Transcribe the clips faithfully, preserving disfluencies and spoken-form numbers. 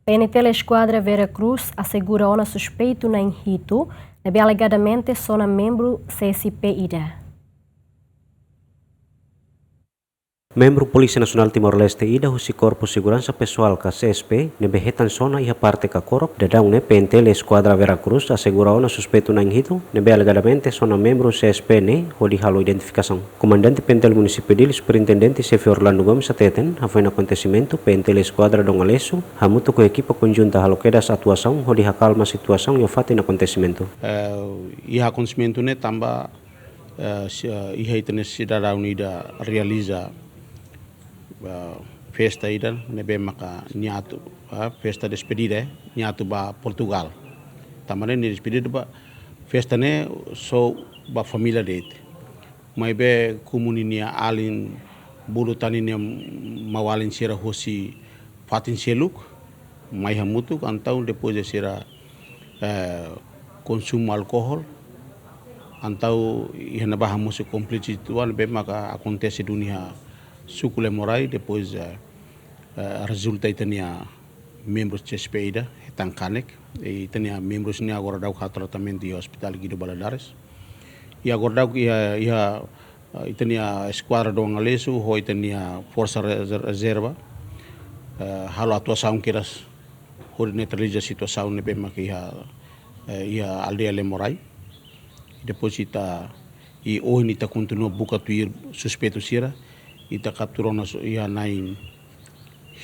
P N T L Eskuadra Vera Cruz asegura ona suspeitu na'in hitu, ne'ebé alegadamente sona membru C S P ida. Membru Polísia Nasionál Timor-Leste ida husi Korpu Seguransa Pesoál ka C S P, ne'ebé hetan sona iha parte Kakorok, daudaun ne'e P N T L Eskuadra Vera Cruz asegura ona suspeitu na'in hitu, ne'ebé alegadamente sona membru C S P ne'e hodi halo identifikasaun. Komandante P N T L Munisípiu Dili, Superintendente Xefe Orlando Gomes hateten, hafoin akontesimentu, P N T L Eskuadra Dom Aleixo hamutuk ho ekipa konjunta halo kedas atuasaun hodi hakalma situasaun iha fatin akontesimentu. Eh, iha akontesimentu ne'e tanba, eh, si-, eh, iha ita-nia sidadaun ida realiza, eh, festa ida ne'ebé maka nia atu, eh, festa despedida, eh, nia atu ba Portugal. Tanba ne'e nia despedida ba festa ne'e só ba família de'it. Maibé komu ninia alin bolu tan ninia maun-alin sira hosi fatin seluk, mai hamutuk, entaun depois de sira, eh, konsumu alkohol, entaun iha ne'ebá hamosu konflitu uitoan ne'ebé maka akontese duni iha suku Lemorai, depois, eh, eh, rezulta ita-nia membru C S P ida hetan kanek, i ita-nia membru sira-ne'e agora daudauk halo tratamentu iha Hospital Guido Valadares. I agora daudauk iha, iha, eh, ita-nia Eskuadra Dom Aleixo ho ita-nia Forsa Reser-, Rezerva, eh, halo atuasaun kedas hodi neutraliza situasaun ne'ebé maka iha, eh, iha aldeia Lemorai. Depois ita, i ohin ita kontinua buka tuir suspeitu sira, ita kaptura ona su-, iha na'in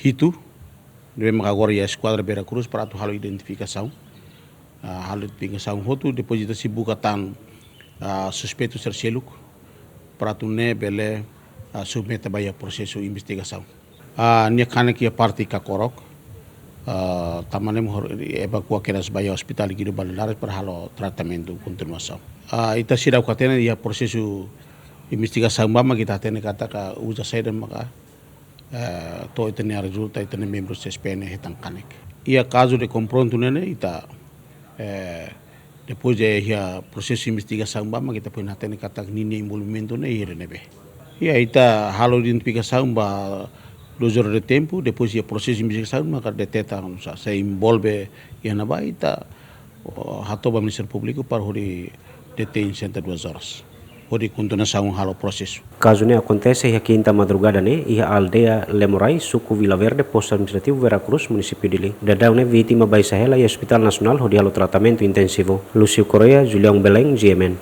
hitu, ne'ebé maka agora iha Eskuadra Vera Cruz para atu halo identifikasaun. Ah, halo identifikasaun hotu, depois ita sei buka tan, ah, suspeitu sira seluk, para atu nune'e bele, ah, submete ba iha prosesu investigasaun. Ah, nia kanek iha parte Kakorok, ah, tanba ne'e hodi evakua kedas ba iha Hospital Guido Valadares para halo tratamentu kontinuasaun. Ah, ita seidauk hatene iha prosesu investigasaun ba mak ita hatene katak uza saida maka, eh, to'o ita-nia rezulta ita-nia membru C S P ne'e hetan kanek. Iha kazu de konfrontu ne'e ne'e ita, eh, depois de iha prosesu investigasaun ba mak ita foin hatene katak ninia envolvimentu ne'e iha ne'ebé. Iha ita halo identifikasaun ba duas horas de tempu, depois iha prosesu investigasaun maka deteta, se envolve iha ne'ebá ita, oh, hato'o ba Ministériu Públiku para hodi detein senta duas horas. Hodi kontinuasaun halo prosesu. Kazu ne'e akontese iha kinta madrugada ne'e iha aldeia Lemorai, suku Vila Verde, postu administrativu Vera Cruz, munisípiu Dili. Daudaun ne'e vítima baixa hela iha Hospital Nasionál hodi halo tratamentu intensivu. Lúcio Correia, Julião Belém, G M N.